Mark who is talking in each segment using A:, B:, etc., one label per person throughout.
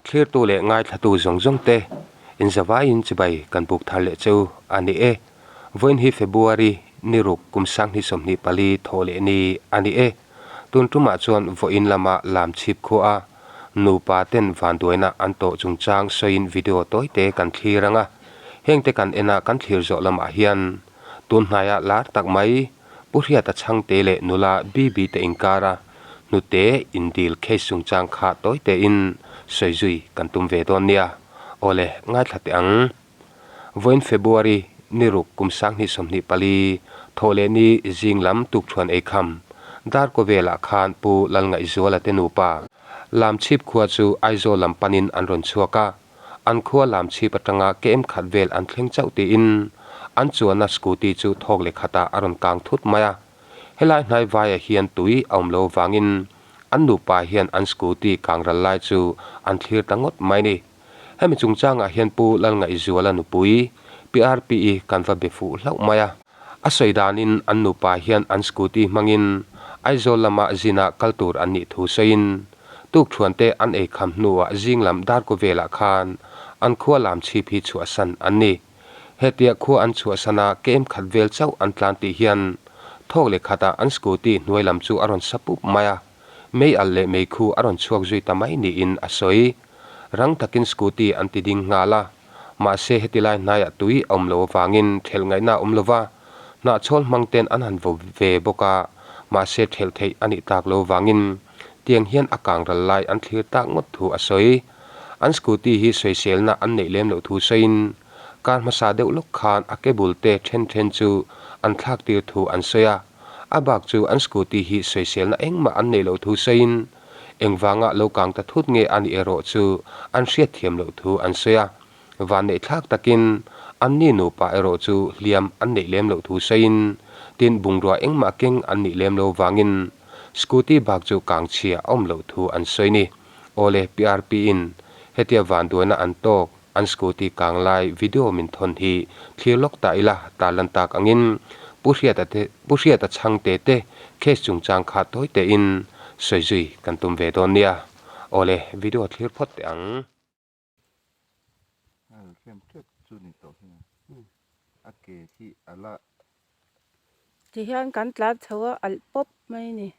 A: Thlirtu leh ngaithlatu zawng zawng te inzavaiin chibai kan buk thar leh cheu a ni e. Vawiin hi February ni ruk kum sanghnih 24 thawh leh ni a ni e. Tun tumah chuan vawiin lama lam chhip khua a nupa ten vanduaina an tawh chungchang sawiin video tawite kan thlir ang a. Hengte kan ena kan thlir zawh lamah hian tun hnaia lar tak mai Pu Hriata Chhangte leh nula Bibi te inkara hnute indil case chungchang kha tawite in sawi zui kan tum ve dawn nia. Awle, ngaithla teh ang. Vawiin February ni ruk kum 2024 thawh leh ni zing lam tukthuan eikham Darkaw velah khan Pu Lalngaihzuala te nupa Lamchhip khua chu Aizawl lam panin an rawn chhuak a. An khua lam chhip atanga kem khat vel an thleng chauh tiin an chuanna scooty chu thawk leh khatah a rawn kang thut mai a. Helai hnai vaiah hian tui a awm lo vangin an nupa hian an scooty kang ral lai chu an thlir ta ngawt mai ni. Hemi chungchangah hian Pu Lalngaihzuala nupui PRPE kan va be fuh hlauh mai a. A sawi danin an nupa hian an scooty hmangin Aizawl lama zina kal tur an nih thu sawiin Tukthuante an ei kham hnuah zing lam darkaw velah khan an khua lam chhip hi chhuahsan an ni. Hetia khua an chhuahsan a kem khat vel chauh an tlan tih hian thawk leh khatah an scooty hnuai lam chu a rawn sa pup mai a, mei alh leh meikhu a rawn chhuak zui ta mai niin a sawi. Rang takin scooty an ti ding nghal a, mahse heti lai hnaiah tui a awm lo avangin thelh ngaihna a awm lo va, hnahchhawl hmang ten an han vaw ve bawk a, mahse thelh theih a nih tak lo avangin Tiang hian a kang ral lai an thlir tak ngawt thu a sawi. An scooty hi sawiselna an neih lem loh thu sawiin, kar hmasa deuh lawk khan a cable te then then chu an thlak tir thu an sawi a. A bak chu an scooty hi sawiselna engmah an neih loh thu sawiin, engvanga lo kang ta thut nge a nih erawh chu an hriatthiam loh thu an sawi a. Vanneih thlak takin anni nupa erawh chu hliam an neih lem loh thu sawiin, tin bungrua engmah keng an nih lem lo vangin scooty bak chu kang chhia a awm loh thu an sawi ni. Awle, PRP in hetia vanduaina an tawk an scooty kang lai video min thawn hi thlir lawk ta ila tarlan tak angin Pu Hriata te Pu Hriata chhangte te case chungchang kha tawi tein sawi zui kan tum ve dawn nia. Awle, video thlir phawt teh ang.
B: Tihian kan tlan chho a alh pawp mai a ni.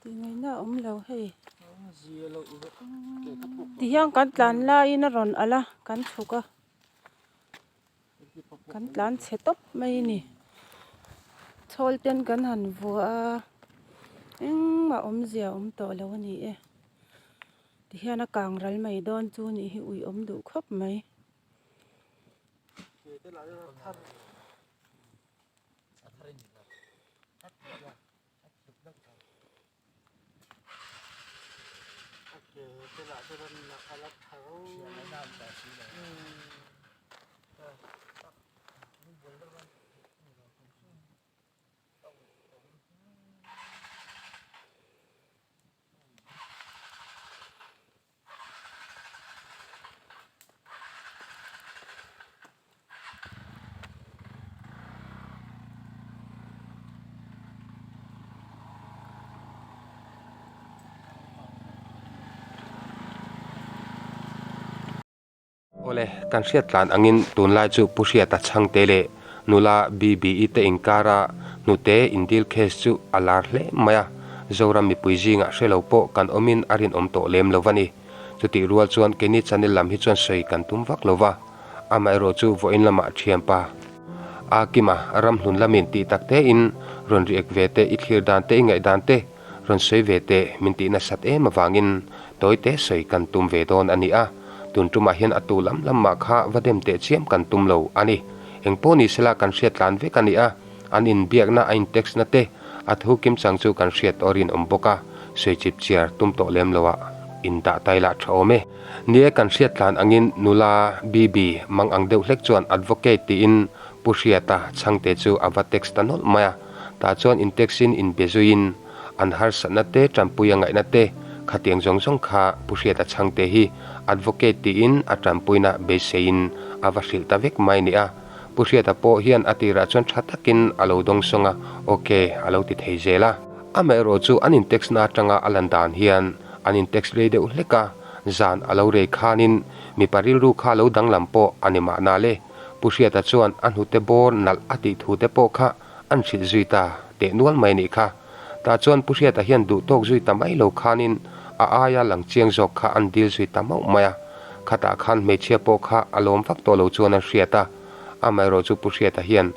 B: Tih ngaihna a awm lo hei. Tihian kan tlan laiin a rawn alh a, kan chhuk a. Kan tlan chhe tawp mai a ni. Chhawl ten kan han vuah a, engmah awmzia a awm tawh lo a ni e. Tihian a kang ral mai dawn chu nih hi ui awm duh khawp mai.
A: Awle, kan hriat tlan angin tunlai chu Pu Hriata Chhangte leh nula BBE te inkara hnute indil case chu a lar hle mai a, Zoram mipui zingah hre lo pawh kan awmin a rinawm tawh lem lo a ni. Chutih rual chuan keini channel lam hi chuan sawi kan tum vak lo va, amaherawh chu vawiin lamah thianpa a kima ramhlun lamin tih tak tein rawn riak ve te, i thlir dan te, i ngaih dan te rawn sawi ve teh min tih nasat em avangin tawite sawi kan tum ve dawn a ni a, tun tumah hian a tu lam lam mah kha va dem teh chiam kan tum lo a ni. Engpawh ni sela kan hriat tlan vek a ni a, an inbiakna a in text na te a thu kim chang chu kan hriat aw rinawm bawk a, sawi chip chiar tum tawh lem lo ah in dah tai lah tha awm e. Ni e kan hriat tlan angin nula BB mang ang deuh hlek chuan advocate tiin Pu Hriata chhangte chu a va text ta nawlh mai a, tah chuan in text in inbe zuiin an harsatna te tanpui a ngaihna te khatiang zawng zawng kha Pu Hriata chhangte hi advocate tiin a tanpuina beiseiin a va hrilh ta vek mai nia. Pu Hriata pawh hian a tirah chuan tha takin a lo dawngsawng a, ok a lo ti thei zel a. Amaherawh chu an in text na atanga a lan dan hian an in text rei deuh hlek a, zan a lo rei khanin mipa rilru kha lo danglam pawh a ni mahna le. Pu Hriata chuan a hnute bawr nalh a tih thu te pawh kha an hrilh zui ta teh nual mai nih kha. Tah chuan Pu Hriata hian duh tawk zui ta mai lo khanin a aia lang chiang zawk kha an dil zui ta mauh mai a. Khatah khan hmeichhia pawh kha a lawm vak tawh lo chuan an hriat a. Amaherawh chu Pu Hriata hian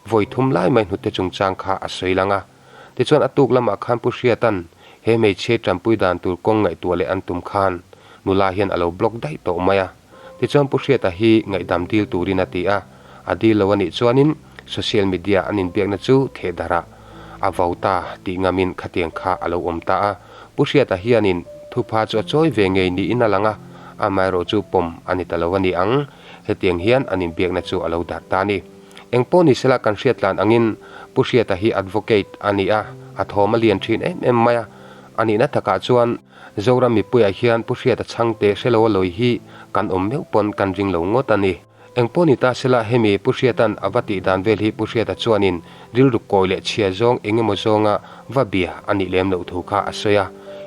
A: vawi thum lai mai hnute chungchang kha a sawi lang a. Tichuan a tuk lamah khan Pu Hriata'n he hmeichhia tanpui dan tur kawng ngaihtuah leh an tum khan nula hian a lo block daih tawh mai a. Tichuan Pu Hriata hi ngaihdam dil turin a ti a, a dil lo a nih chuanin social media an inbiakna chu theh darh ah a vau ta tih ngamin khatiang kha a lo awm ta a. Pu Hriata hianin thupha chu a chawi ve ngei niin a lang a, amaherawh chu pawm a ni ta lo a ni ang, hetiang hian an inbiakna chu a lo darh ta a ni. Engpawh ni sela kan hriat tlan angin Pu Hriata hi advocate a ni a, a thawm a lian thin em em mai a, a nihna takah chuan Zoram mipuiah hian Pu Hriata chhangte hrelo a lawi hi kan awm meuh pawn kan ring lo ngawt a ni. Engpawh ni ta sela hemi Pu Hriata'n a va tih dan vel hi Pu Hriata chuanin rilru kawi leh chhia zawng eng emaw zawnga va bia a nih lem loh thu kha a sawi a.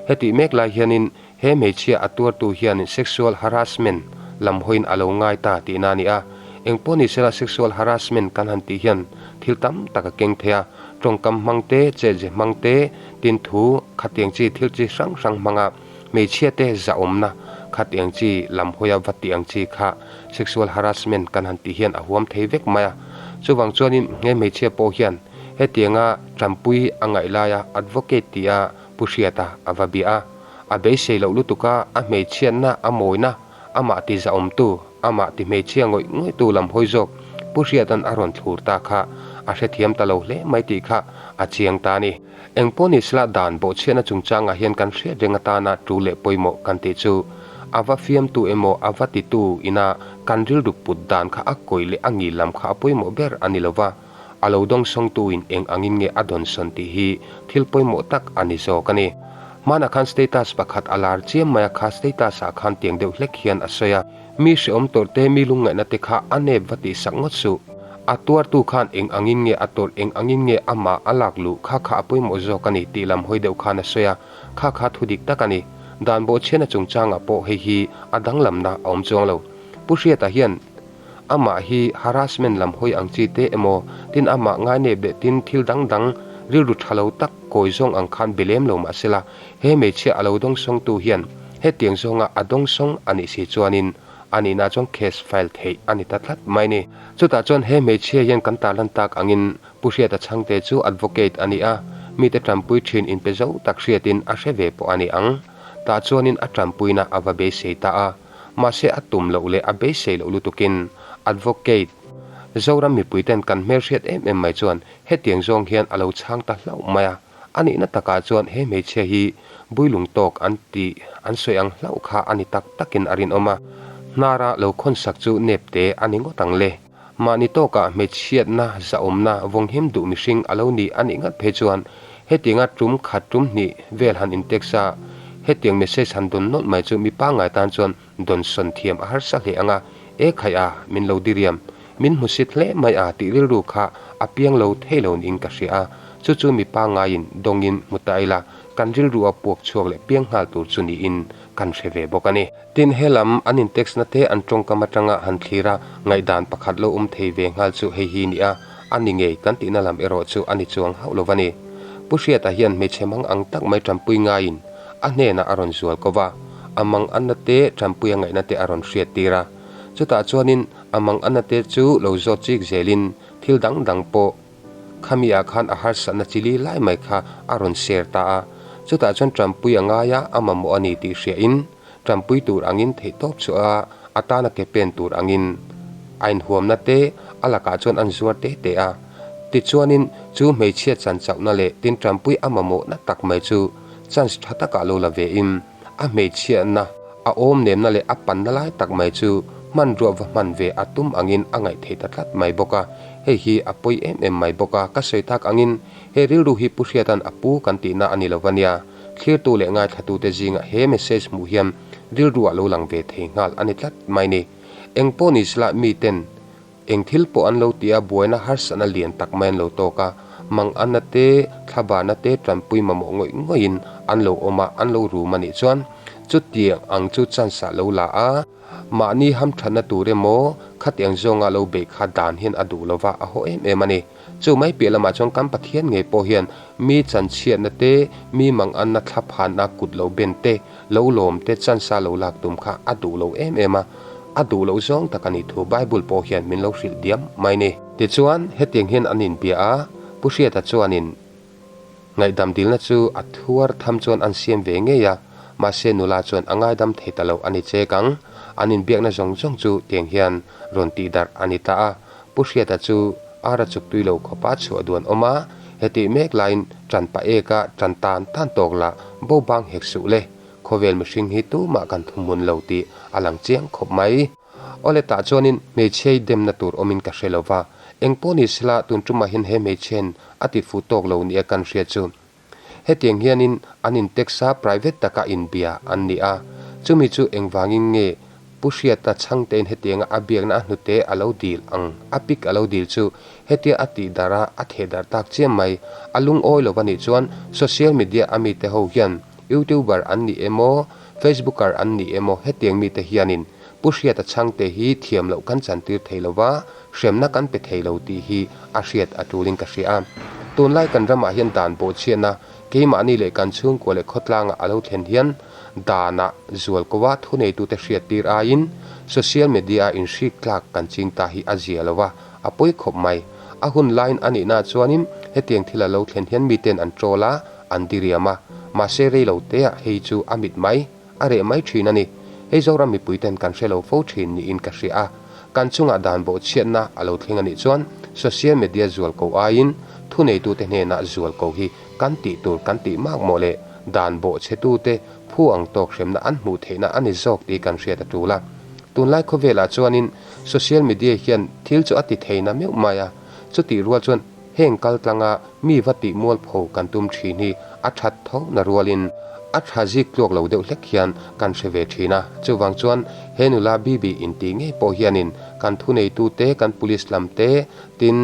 A: Hetih mek lai hianin he hmeichhia a tuartu hianin sexual harassment lam hawiin a lo ngai ta tihna a ni a. Engpawh ni sela sexual harassment kan han tih hian thil tam tak a keng thei a, tawngkam hmang te, chetze hmang te, tin thu khatiang chi thil chi hrang hrang hmanga hmeichhia te zahawmna khatiang chi lam hawia va tih ang chi kha sexual harassment kan han tih hian a huam thei vek mai a. Chuvang chuanin he hmeichhia pawh hian hetianga tanpui a ngaih laia advocate tia Pu Hriata a va bia a, a beisei loh lutuk a, a hmeichhiatna a mawina amah ti zahawmtu, amah ti hmeichhia ngawih ngawihtu lam hawi zawk Pu Hriata'n a rawn thlur ta kha a hrethiam ta lo hle mai tih kha a chiang ta a ni. Engpawhnisla dan bawhchhiatna chungchangah hian kan hriat reng atana tu leh pawimawh kan tih chu a va fiamtu emaw a va titu ina kan rilru put dan kha a kawih leh a ngil lam kha a pawimawh ber a ni lova, a lo dawngsawngtuin eng angin nge a dawnsawn tih hi thil pawimawh tak a ni zawk a ni. Hmanah khan status pakhat a lar chiam mai a, kha status ah khan tiang deuh hlek hian a sawi a, Mi hrehawm tawrh te, mi lungngaihna te kha a nep va tih sak ngawt suh. A tuartu khan eng angin nge a tawrh, eng angin nge amah a lak luh kha kha a pawimawh zawk a ni tih lam hawi deuh khan a sawi a, kha kha thu dik tak a ni. Dan bawhchhiatna chungchangah pawh hei hi a danglamna a awm chuang lo. Pu Hriata hian Amah hi harassment lam hawi ang chi te emaw, tin amah ngainep leh tin thil dang dang rilru tha lo tak kawi zawng ang khan be lem lo mah sela, he hmeichhia a lo dawngsawngtu hian hetiang zawnga a dawngsawng a nih si chuanin a nihna chuan case file theih a ni ta tlat mai ni. Chutah chuan he hmeichhia hian kan tarlan tak angin Pu Hriata Chhangte chu advocate a ni a, mite tanpui thin inpe zo tak hriatin a hre ve pawh a ni ang. Tah chuanin a tanpuina a va beisei ta a. Mahse a tum loh leh a beisei loh lutukin Advocate Zoram mipuiten kan hmelhriat em em mai chuan hetiang zawng hian a lo chhang ta hlauh mai a. A nihna takah chuan he hmeichhia hi builung tawk an tih an sawi ang hlauh kha a ni tak takin a rinawm a. Hnara lo khawnsak chu nep te a ni ngawt ang le. Mahni tawkah hmeichhiatna zahawmna vawnghim duh mihring a lo ni a nih ngat phei chuan hetianga tum khat tum hnih vel han intext a, hetiang message han dawn nawlh mai chu mi pangngai tan chuan dawn sawn thiam a harsa hle ang a, e khaih a, min lo diriam, min hmusit hle mai a tih rilru kha a piang lo thei lo niin ka hria a, chu chu mi pangngaiin dawngin hmu ta ila kan rilru a puak chhuak leh piang nghal tur chu niin. kan hre ve bawk a ni. Tin, he lam an in text na te an tawngkam atanga han thlir a, ngaihdan pakhat lo awm thei ve nghal chu hei hi ni a, a ni ngei kan tihna lam erawh chu a ni chuang hauh lo va ni. Pu Hriata hian hmeichhe mang ang tak mai tanpui ngaiin a hnenah a rawn zual ko va, a mang anna te tanpui a ngaihna te a rawn hriat tir a. Chutah chuanin a mang anna te chu lo zawt chik zelin thil dang dang pawh Khami ah khan a harsatna chi li lai mai kha a rawn share ta a, chutah chuan Trumpui a ngai a, a mamawh a ni tih hria in Trumpui tur angin theih tawp chu a, a tana ke pen tur angin a inhuamna te a lakah chuan an zuar te te a. Tichuanin chu hmeichhia chan chauhna leh tin Trumpui a mamawhna tak mai chu chance tha takah lo la ve in A hmeichhiatna, a awm nemna leh a panna lai tak mai chu hmanrua va hman ve a tum angin a ngaih theih ta tlat mai bawk a. Hei hi a pawi em em mai bawk a, ka sawi tak angin he rilru hi Pu Hriata'n a pu kan tihna a ni lo va nia. Thlirtu leh ngaithlatute zingah he message hmuh hian rilru a lo lang ve thei nghal a ni tlat mai ni. Eng pawh ni sela miten Eng thil pawh an lo ti a, buaina harsatna lian tak mai an lo tawk a, manganna te, thlabana te tanpui mamawh ngawih ngawihin an lo awm a, an lo rum a nih chuan chutiang ang chu chance ah lo la a, mahni hamthatna tur emaw khatiang zawnga lo beih kha dan hian a duh lova a haw em em a ni. Chu mai piah lamah chuan kan Pathian ngei pawh hian mi chanchhiatna te, mi manganna thlaphanna kut lo ben te, lo lawm te chance a lo lak tum kha a duh lo em em a, a duh loh zawng tak a nih thu Bible pawh hian min lo hrilh diam mai ni. Tichuan, hetiang hian an inbia a, Pu Hriata chuanin ngaihdam dilna chu a thuar tham chuan an siam ve ngei a, mahse nula chuan a ngaidam thei ta lo a ni chek ang, an inbiakna zawng zawng chu tiang hian rawn tihdarh a ni ta a, Pu Hriata chu ara chuk tui lo khawpa chhuah duan awm a, hetih mek laiin tan pah eka tan tan tan tawk lah bo bang hek suh le, khawvel mihring hi tumah kan thuhmun lo tih a lang chiang khawp mai. Awle tah chuanin hmeichhiai demna tur awmin ka hre lo va, eng pawh ni sela tun tumah hian he hmeichhiain a ti fuh tawk lo nia kan hria chu. Hetiang hianin an in text a private taka inbia an ni a, chumi chu engvangin nge Pu Hriata chhangtein hetianga a biakna a hnute a lo dil ang a pic a lo dil chu hetia a tih darh a a theh darh tak chiam mai. A lungawi lo anih chuan social media a mite ho hian youtuber an ni emaw facebooker an ni emaw hetiang mite hianin Pu Hriata chhangte hi thiam loh kan chantir thei lo va, hremna kan pe thei lo tih hi a hriat a tulin ka hria a. Tunlai kan ramah hian dan bawhchhiatna keimahni leh kan chhungkua leh khawtlangah a lo thlen hian danah zualkoa thuneitute hriattir aiin social media-a inhrik tlak kan ching ta hi a zia lo va, a pawi khawp mai. A hun laiin a nihna chuanin hetiang thil a lo thlen hian miten an troll a, an diriam a, mahse rei lo teah hei chu a mit mai. A reh mai thin a ni. Hei Zoram mipuiten kan hre lo fo thin niin ka hria a. Kan chungah dan bawhchhiatna a lo thleng a nih chuan social media zual ko aiin thuneitute hnenah zual ko hi kan tih tur kan tih mak maw le, dan bawhchhetute phu ang tawk hremna an hmuh theihna a ni zawk tih kan hriat a tul a. Tunlai khawvelah chuanin social media hian thil chu a ti thei na meuh mai a, chutih rual chuan Heng kal tlanga mi va tih mualpho kan tum thin hi a that tho na rualin a tha zik tluak lo deuh hlek hian kan hre ve thin a. Chuvang chuan he nula Bibi intih ngei pawh hianin kan thuneitute, kan police lam te, tin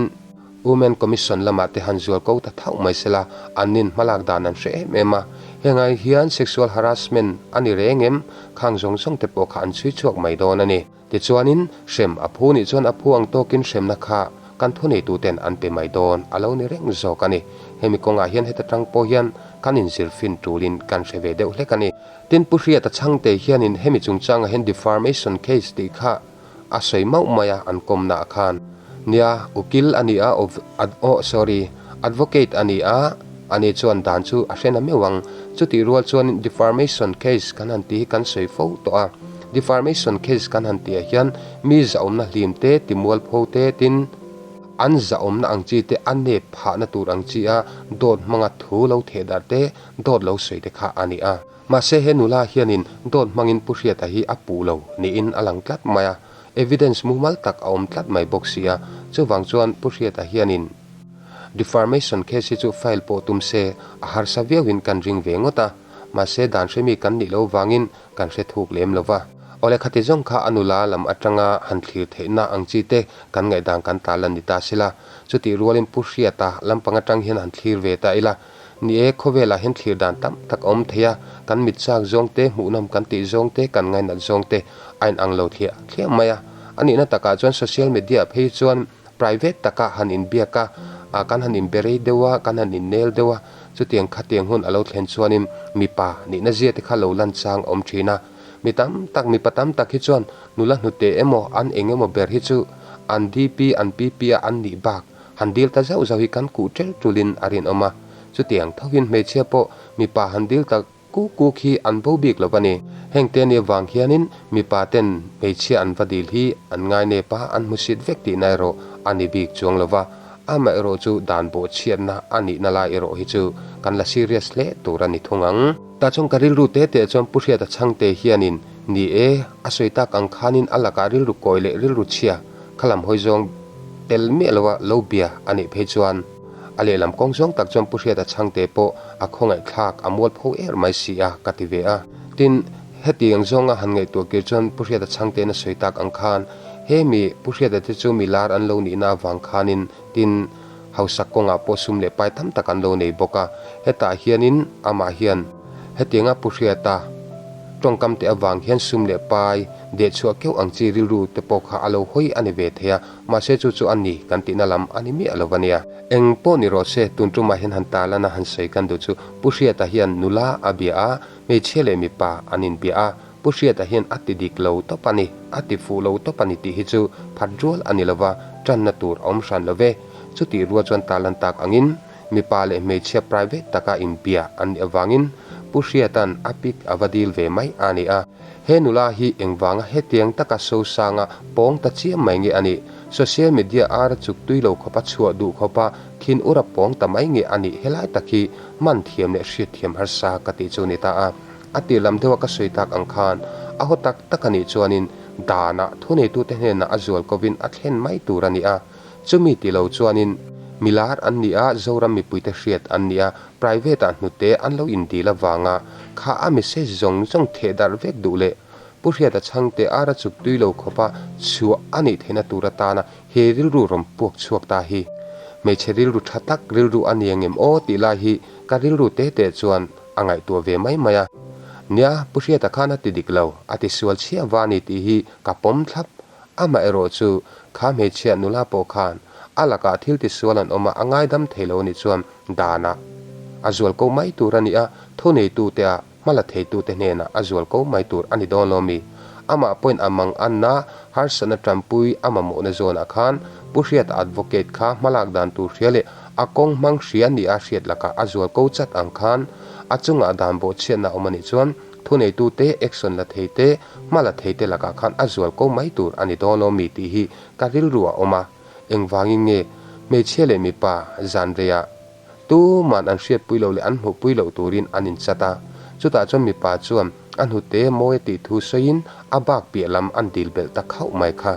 A: Women Commission lamah te han zual ko ta thauh mai sela, an nin hmalak dan an hre em em a. Hengai hian sexual harassment a ni reng em? Khang zawng zawng te pawh kha an chhui chhuak mai dawn a ni. Tichuanin, hrem a phu nih chuan a phu ang tawkin hremna kha kan thuneituten an pe mai dawn a lo ni reng zawk a ni. Hemi kawngah hian heta tang pawh hian kan inzir fin tulin kan hre ve deuh hlek a ni. Tin, Pu Hriata Chhangte hianin hemi chungchangah hian defamation case tih kha a sawi mauh mai a an kawmnaah khan. Nia, ukil a ni a, oh sorry, advocate a ni a, ani chuan dan chu a hre na meuh ang. Chutih rual chuanin defamation case kan han tih hi kan sawi fo tawh a. Defamation case kan han tihah hian mi zahawmna hlim te, timualpho te, tin an zahawmna ang chi te, a nep phahna tur ang chi a dawt hmanga thu lo theh darh te, dawt lo sawi te kha a ni a. Mahse he nula hianin dawt hmangin Pu Hriata hi a puh lo niin a lang tlat mai a, evidence mumal tak a awm tlat mai bawk si a, chuvang chuan Pu Hriata hianin defamation case hi chu file pawh tum se a harsa viauin kan ring ve ngawt a, mahse dan hremi kan nih loh vangin kan hre thuk lem lo va. Awle khati zawng kha a nula lam atanga han thlir theihna ang chi te kan ngaihdan kan ta lan ni ta sila, chutih rualin Pu Hriata lampang atang hian han thlir ve ta ila. Ni e, khawvelah hian thlir dan tam tak a awm thei a, kan mit chak zawng te, hmuhnawm kan tih zawng te, kan ngainat zawng te a inang lo thliah thliah mai a. A nihna takah chuan social media ah phei chuan private taka han inbiak a, kan han inbe rei deuh a, kan han innel deuh a, chutiang khatiang hun a lo thlen chuanin mipa nihna zia te kha lo lan chang a awm thin a. Mi tam tak, mipa tam tak hi chuan nula hnute emaw an eng emaw ber hi chu an DP, an PP a an nih bak han dil ta zauh zauh hi kan kuh tel tulin a rinawm a. Chutiang thovin hmeichhia pawh mipa han dil ta kuk kuk hi an bo bik lo a ni. Heng te nia vang hianin mipa ten hmeichhia an va dil hi an ngai nep a, an hmusit vek tihna erawh a ni bik chuang lo va. Amaherawh chu dan bawhchhiatna a nihna lai erawh hi chu kan la serious hle tur a ni thung ang. Tah chuan ka rilru te te chuan Pu Hriata Chhangte hianin, Ni e, a sawi tak ang khanin a lakah rilru kawi leh rilru chhia kha lam hawi zawng tel miah loa lo bia a nih phei chuan a lehlam kawng zawng tak chuan Pu Hriata Chhangte pawh a khawngaihthlak a mual pho er mai si a ka ti ve a. Tin, hetiang zawnga han ngaihtuah kir chuan Pu Hriata Chhangte'n a sawi tak ang khan he mi Pu Hriata te chu mi lar an lo nihna avang khanin tin, Hausak kawngah pawh sum leh pai tam tak an lo nei bawk a, hetah hianin amah hian hetianga Pu Hriata tawngkam te avang hian sum leh pai dehchhuah keuh ang chi rilru te pawh kha a lo hawi a ni ve thei a, mahse chu chu a ni kan tihna lam a ni miah lo a nia. Eng pawh ni rawh se, tun tumah hian han talana han sawi kan duh chu Pu Hriata hian nula a bia a, hmeichhia leh mipa an inbia a, Pu Hriata hian a ti dik lo tawp a ni, a ti fuh lo tawp a ni tih hi chu phat rual a ni lova, tanna tur a awm hran lo ve. Chutih rual chuan tarlan tak angin mipa leh hmeichhia private taka inbia an nih avangin Pu Hriata'n a pic a va dil ve mai a ni a. He nula hi engvanga hetiang taka sosanga pawng ta chiam mai nge a nih? Social media ar a chuk tui lo khawpa chhuah duh khawpa thin ura pawng ta mai nge a nih helai tak hi man thiam leh hriatthiam harsa ka tih chu a ni ta a. A tir lam deuha ka sawi tak ang khan a haw tak tak a nih chuanin danah thuneitute hnenah a zual kovin a thlen mai tur a ni a. Chumi ti lo chuanin milar an ni a, Zoram mipuite hriat an ni a, private-ah hnute an lo indil avanga kha a message zawng zawng theh darh vek duh leh Pu Hriata chhangte ara chuk tui lo khawpa chhuah a nih theihna tur atana he rilru rawn puak chhuak ta hi hmeichhe rilru tha tak rilru a ni angem aw tih lai hi ka rilru te te chuan a ngaihtuah ve mai mai a. Nia, Pu Hriata khan a ti dik lo, a ti sual chhiah va a ni tih hi ka pawm thlap. Amah erawh chu kha hmeichhia nula pawh khan a lakah thil ti sual an awm a, a ngaidam thei lo a nih chuan danah a zual ko mai tur a ni a, thuneitute ah hma la theitute hnenah a zual ko mai tur a ni dawn lo mi? Amah pawhin a mang anna harsatna tanpui a mamawhna zawnah khan Pu Hriata advocate kha hmalak dan tur hria leh a kawng hmang hria nia hriat lakah a zual ko chat ang khan a chungah dan bawhchhiatna awm a nih chuan thuneitute action la thei te, hma la thei te lakah khan a zual ko mai tur a ni dawn lo mi tih hi ka rilru a awm a. Engvangin nge hmeichhia leh mipa zan reiah Tuman an hriatpui loh leh an hmuhpui loh turin an inchat a. Chutah chuan mipa chuan a hnute mawi a tih thu sawiin a bak piah lam an dil belh ta khauh mai kha.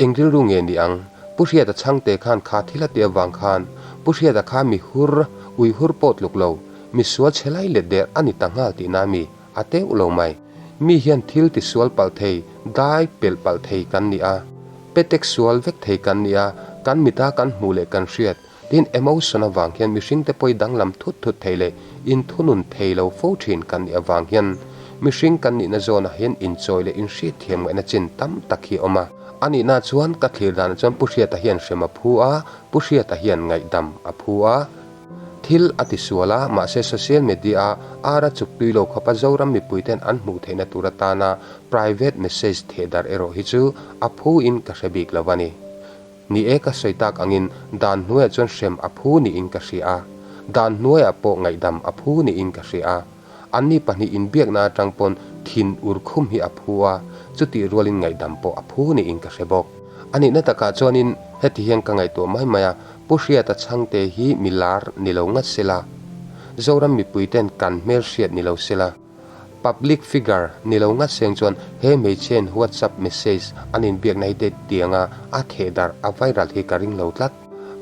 A: Eng rilru nge ni ang? Pu Hriata chhangte khan kha thil a tih avang khan Pu Hriata kha mi hur, ui hur pawh tluk lo, mi sual chhe lai let der a ni ta nghal tihna a mi a teuh lo mai. Mi hian thil tisual palh thei, dai pelh palh thei kan ni a. Petek sual vek thei kan ni a, kan mita kan hmuh leh kan hriat Tin, emotion avang hian mihringte pawh i danglam thut thut thei leh inthunun thei lo fo thin kan nih avang hian mihring kan nihna zawnah hian inchawi leh inhriatthiam ngaihna chin tam tak hi a awm a. A nihna chuan ka thlir danah chuan Pu Hriata hian hrem a phu a, Pu Hriata hian ngaihdam a phu a. Thil a tisual a, mahse social media-a ar a chuk tui lo khawpa Zoram mipuiten an hmuh theihna tur atana private message thehdarh erawh hi chu a phuin ka hre bik lo a ni. Ni e, ka sawi tak angin dan hnuaiah chuan hrem a phu niin ka hria a, dan hnuaiah pawh ngaihdam a phu niin ka hria a. Anni pahnih inbiakna atang pawn thin ur khum hi a phu a, chutih rualin ngaihdam pawh a phu niin ka hre bawk. A nihna takah chuanin heti hian ka ngaihtuah mai mai a, Pu Hriata chhangte hi mi lar ni lo ngat sela, Zoram mipuiten kan hmelhriat ni lo sela, Public figure ni lo ngat seng chuan he hmeichhiain WhatsApp message an inbiakna hi date tianga a theh darh a viral hi ka ring lo tlat.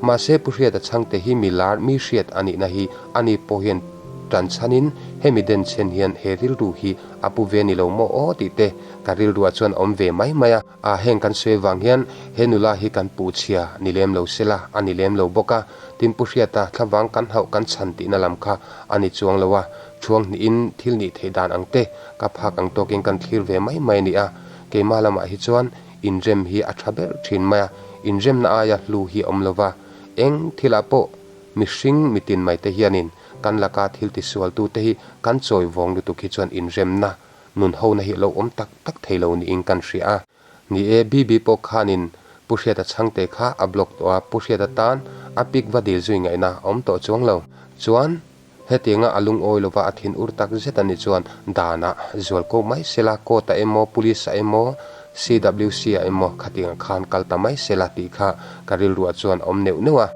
A: Mahse Pu Hriata chhangte hi mi lar mi hriat a nihna hi ani pawh hian Ṭan chhanin hemi den chhen hian he rilru hi a pu ve ni lo maw aw tih te ka rilruah chuan a awm ve mai mai a. A heng kan sawi avang hian he nula hi kan puh chhia ni lem lo sela a ni lem lo bawk a, tin Pu Hriata thlavang kan hauh kan chhan tihna lam kha a ni chuang lo a, thuang hnihin thil nih theih dan ang te ka phak ang tawkin kan thlir ve mai mai a ni a, keimah lamah hi chuan inrem hi a tha ber thin mai a, inremna aia hlu hi a awm lo va, eng thilah pawh mihring mitin mai te hianin kan laka thil tisualtute hi kan chawi vawng lutuk hi chuan inremna Nun hona hi a lo awm tak tak thei lo niin kan hria a. Ni e, BB pawh khanin Pu Hriata chhangte kha a block tawh a, Pu Hriata tan a pic va dil zui ngaihna a awm tawh chuang lo. Chuan, hetianga a lungawi lova a thin ur tak zet a nih chuan danah zual ko mai sela, court ah emaw, police ah emaw, CWC ah emaw khatiangah khan kal ta mai sela tih kha ka rilruah chuan a awm neuh neuh a.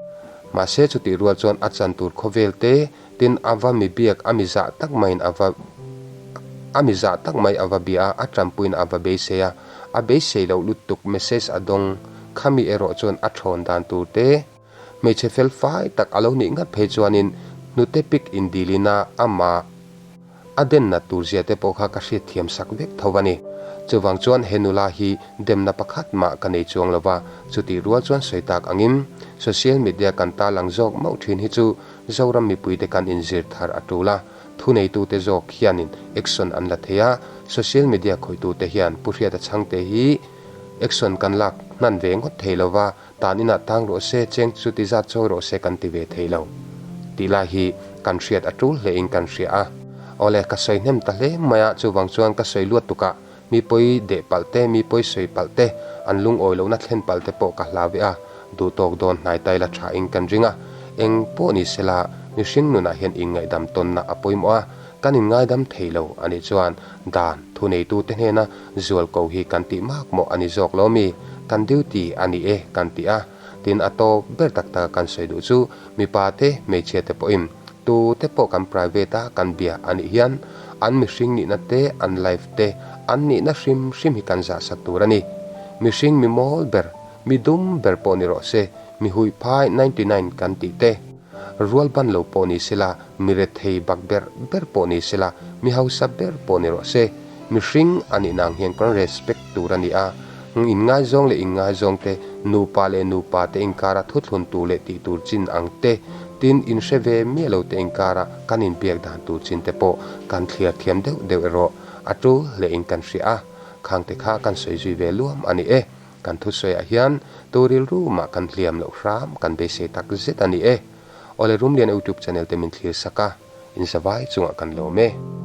A: Mahse, chutih rual chuan a chan tur khawvel te Tin, a va mi biak a mi zah tak maiin a va a mi zah tak mai a va bia a, a tanpuiin a va beisei a. A beisei loh lutuk message a dawng. Khami erawh chuan a thawn dan tur te, hmeichhe fel fai tak a lo nih ngat phei chuanin hnute pik indilin a amah a denna tur zia te pawh kha ka hriatthiam sak vek tho a ni. Chuvang chuan he nula hi demna pakhat mah ka nei chuang lo va, chutih rual chuan sawi tak angin social media kan tarlang zawk mauh thin hi chu Zoram mipuite kan inzir thar a tul a, thuneitute zawk hianin action an la thei a, social media khawitute hian Pu Hriata Chhangte hi action kan lak hnan ve ngawt thei lo va, tan inah tang rawh se, cheng chu ti zat chawi rawh se kan ti ve thei lo tih lai hi kan hriat a tul hlein kan hria a. Awle, ka sawi hnem ta hle mai a, chuvang chuan ka sawi luat tukah Mi pawi deh palh te, mi pawi sawi palh te, an lungawi lohna thlen palh te pawh ka hlau ve a, duh tawk dawn hnai tai la tha in kan ring a. Eng pawh ni sela, mihring nunah hian inngaihdam tawnna a pawimawh a, kan inngaidam thei lo a nih chuan dan thuneitute hnena zual ko hi kan tih mak mawh a ni zawk lo mi? Kan duty a ni e kan ti a, tin a tawp ber tak taka kan sawi duh chu mipa te, hmeichhia te pawhin Tu te pawh kan private a kan bia a nih hian an mihring nihna te, an life te, an nihna hrim hrim hi kan zahsak tur a ni. Mihring mi mawl ber, mi dum ber pawh ni rawh se, mi huih phai 99 kan tih te, rual ban lo pawh ni sela, mi rethei bak ber ber pawh ni sela, mi hausa ber pawh ni rawh se, mihring a nihna ang hian kan respect tur a ni a. Inngaizawng leh inngaizawng te, nupa leh nupa te inkara thuthlun tur leh tih tur chin ang te, tin inhre ve miah lo te inkara kan inbiak dan tur chin te pawh kan thliar thiam deuh deuh erawh a tul hlein kan hria a, khangte kha kan sawi zui ve luam a ni e. Kan thusawiah hian tu rilru mah kan hliam loh hram kan beisei tak zet a ni e. Awle Rumlian YouTube channel te min thlir sak a, inzavai chungah kan lawm e.